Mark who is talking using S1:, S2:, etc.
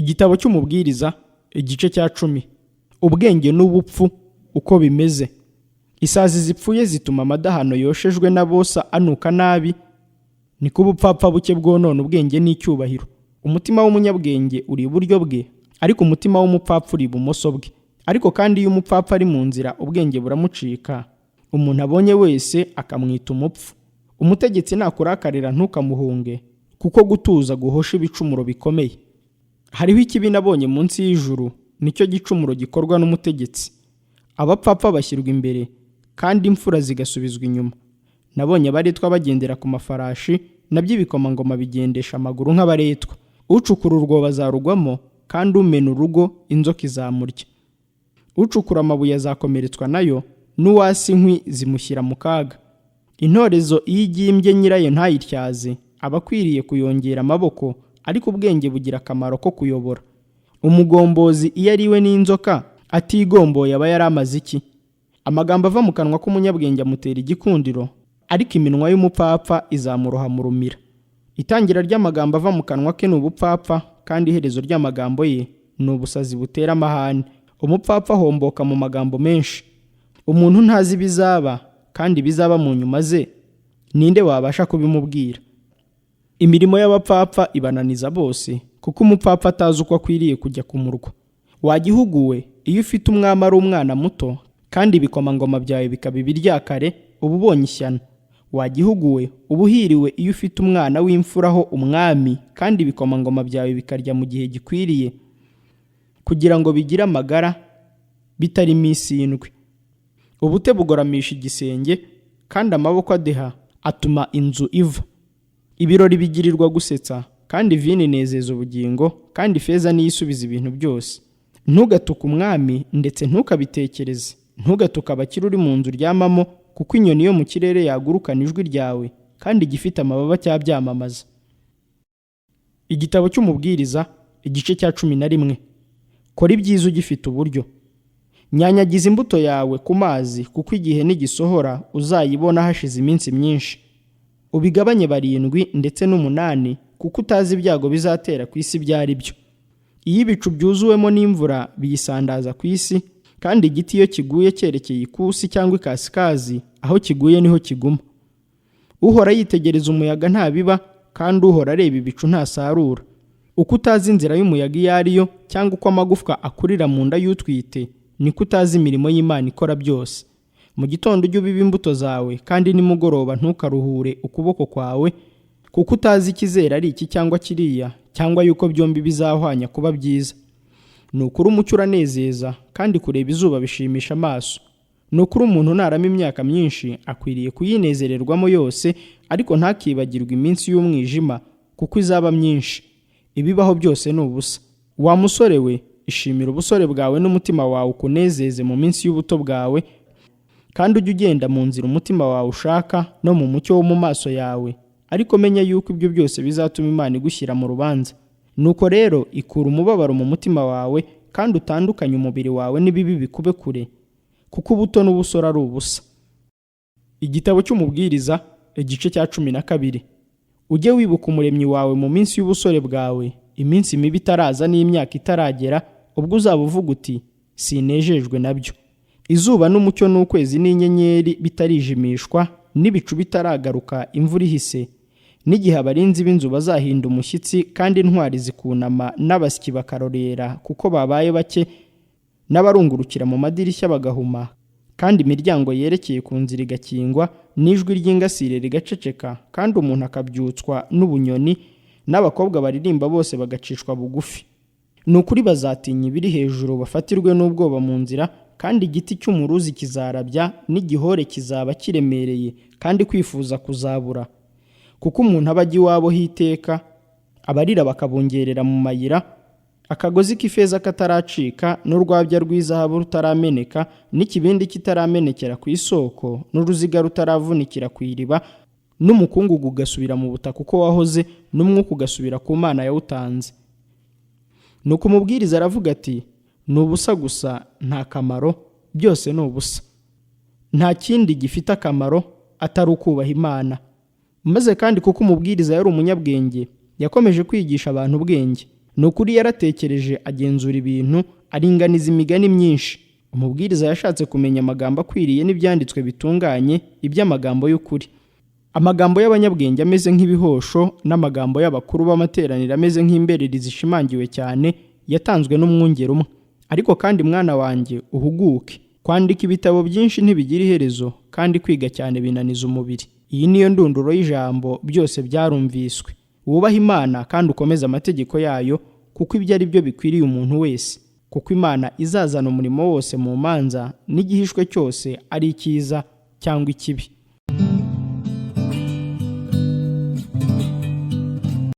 S1: Igitabo cy'Umubwiriza, igice cya 10. Ubwenge n'ubupfu uko bimeze. Isazi zipfuye zituma amadahano yoshejwe n'abosa anuka nabi, niko ubupfapfa buke bwonona ubwenge n'icyubahiro. Umutima w'umunyabwenge uri iburyo bwe, ariko umutima w'umupfapfa uri ibumoso bwe. Ariko kandi iyo umupfapfa ari mu nzira, ubwenge buramucika, umuntu abonye wese akamwita umupfu. Umutegetsi nakurakarira ntukamuhunge, kuko gutuza guhosha ibicumuro bikomeye. Hariho ikibi nabonye munsi y'ijuru, nicyo gicumuro gikorwa n'umutegetsi. Abapfapfa bashyirwa imbere, kandi imfura zigasubizwa inyuma. Nabonye abaretwa bagendera ku mafarashi, nabyo ibikomangoma bigendesha amaguru nk'abaretwa. Ucukura urwobo azarugwamo, kandi umena urugo inzoka izamurya. Ucukura amabuye azakomeretswa nayo, n'uwasa inkwi zimushyira mu kaga. Intorezo iyo igimbye nyirayo ntayityaze, aba akwiriye kuyongera amaboko, ariko ubwenge bugira akamaro ko kuyobora. Umugombozi iyo ariwe n'inzoka atigomboye aba yari amaze iki? Amagambo ava mu kanwa k'umunyabwenge amutera igikundiro, ariko iminwa y'umupfapfa izamuroha mu rumira. Itangira ry'amagambo ava mu kanwa ke ni ubupfapfa, kandi iherezo ry'amagambo ye ni ubusazi butera amahane. Umupfapfa ahomboka mu magambo menshi. Umuntu ntazi ibizaba, kandi ibizaba mu nyuma ze ninde wabasha kubimubwira? Imirimo y'abapfapfa ibananiza bose, kuko umupfapfa atazi uko akwiriye kujya ku murwa. Wa gihugu we, iyo ufite umwami ari umwana muto, kandi ibikomangoma byawe bikaba ibiryakare, uba ubonye ishyano. Wa gihugu we, uba uhiriwe iyo ufite umwana w'imfura ho umwami, kandi ibikomangoma byawe bikarya mu gihe gikwiriye, kugira ngo bigire amagara bitarimo isindwe. Ubute bugoramisha igisenge, kandi amaboko adeha atuma inzu iva. Ibirori bigirirwa gusetsa, kandi vino inezeza ubugingo, kandi ifeza niyo isubiza ibintu byose. Ntugatuke umwami, ndetse ntukabitekereze. Ntugatuke abakire uri mu nzu uryamamo, kuko inyoni yo mu kirere yagurukana ijwi ryawe, kandi igifite amababa cyabyamamaza. Igitabo cy'Umubwiriza, igice cya 11. Kora ibyiza ugifite uburyo. Nyanyagiza imbuto yawe ku mazi, kuko igihe nigisohora uzayibona hashize iminsi myinshi. Ubigabanye barindwi ndetse n'umunani, kuko utazi ibyago bizatera ku isi ibyo ari byo. Iyo ibicu byuzuwemo n'imvura biyisandaza ku isi, kandi igiti iyo kiguye cyerekeye ikusi cyangwa ikasikazi, aho kiguye niho kiguma. Uhora yitegereza umuyaga ntabiba, kandi uhora areba ibicu ntasarura. Uko utazi inzira y'umuyaga iyo ari yo, cyangwa uko amagufwa akurira mu nda y'utwite, niko utazi imirimo y'Imana ikora byose. Mu gitondo ujye ubiba imbuto zawe, kandi nimugoroba ntukaruhure ukuboko kwawe, kuko utazi ikizera ari iki cyangwa kiriya, cyangwa yuko byombi bizahwanya kuba byiza. Ni ukuri umucyo uranezeza, kandi kureba izuba bishimisha amaso. Ni ukuri umuntu narama imyaka myinshi akwiriye kuyinezererwamo yose, ariko ntakibagirwe iminsi y'umwijima, kuko izaba myinshi. Ibibaho byose ni ubusa. Wa musore we, ishimira ubusore bwawe n'umutima wawe ukunezeze mu minsi y'ubuto bwawe, kandi ujye ugenda mu nzira umutima wawe ushaka no mu mucyo wo mu maso yawe, ariko menya yuko ibyo byose bizatuma Imana igushyira mu rubanza. Nuko rero ikura umubabaro mu mutima wawe, kandi utandukanye umubiri wawe n'ibibi bikube kure, kuko ubuto n'ubusore ari ubusa. Igitabo cy'Umubwiriza, igice cya 12. Ujye wibuka Umuremyi wawe mu minsi y'ubusore bwawe, iminsi mibi itaraza n'imyaka itaragera, ubwo uzaba uvuga uti sinejejwe nabyo. Izuba n'umucyo n'ukwezi n'inyenyeri bitarijimishwa, n'ibicu bitaragaruka imvura ihise, n'igihe abarinzi b'inzu bazahinda umushyitsi, kandi intwari zikunama n'abasyi bakarorera kuko babaye bake, n'abarungurukira mu madirishya bagahuma, kandi imiryango yerekeye ku nzira igakingwa, n'ijwi ry'ingasire rigaceceka, kandi umuntu akabyutswa n'ubunyoni, n'abakobwa baririmba bose bagacishwa bugufi. Ni ukuri bazatinya ibiri hejuru, bafatirwe n'ubwoba mu nzira, kandi igiti cy'umuruzi kizarabya, n'igihore kizaba kiremereye, kandi kwifuza kuzabura. Kuko umuntu aba ajya iwabo h'iteka, abarira bakabungerera mu mayira, akagozi k'ifeza kataracika, n'urwabya rw'izahabu rutarameneka, n'ikibindi kitaramenekera ku isoko, n'uruziga rutaravunikira ku iriba, n'umukungugu ugasubira mu butaka uko wahoze, n'umwuka ugasubira ku Mana yawutanze. Nuko umubwiriza aravuga ati ni ubusa gusa, nta kamaro, byose ni ubusa. Nta kindi gifite akamaro atari ukubaha Imana. Maze kandi kuko umubwiriza yari umunyabwenge, yakomeje kwigisha abantu ubwenge. Ni ukuri yaratekereje agenzura ibintu, aringaniza imigani myinshi. Umubwiriza yashatse kumenya amagambo akwiriye n'ibyanditswe bitunganye, iby'amagambo y'ukuri. Amagambo y'abanyabwenge ameze nk'ibihosho, n'amagambo y'abakuru b'amateraniro ameze nk'imbereri zishimangiwe cyane, yatanzwe n'umwungeri umwe. Ariko kandi mwana wanjye, uhuguke. Kwandika ibitabo byinshi ntibigira iherezo, kandi kwiga cyane binaniza umubiri. Iyi niyo ndunduro y'ijambo, byose byarumviswe. Wubahe Imana kandi ukomeze amategeko yayo, kuko ibyo ari byo bikwiriye umuntu wese. Kuko Imana izazana umurimo wose mu manza, n'igihishwe cyose ari icyiza cyangwa ikibi.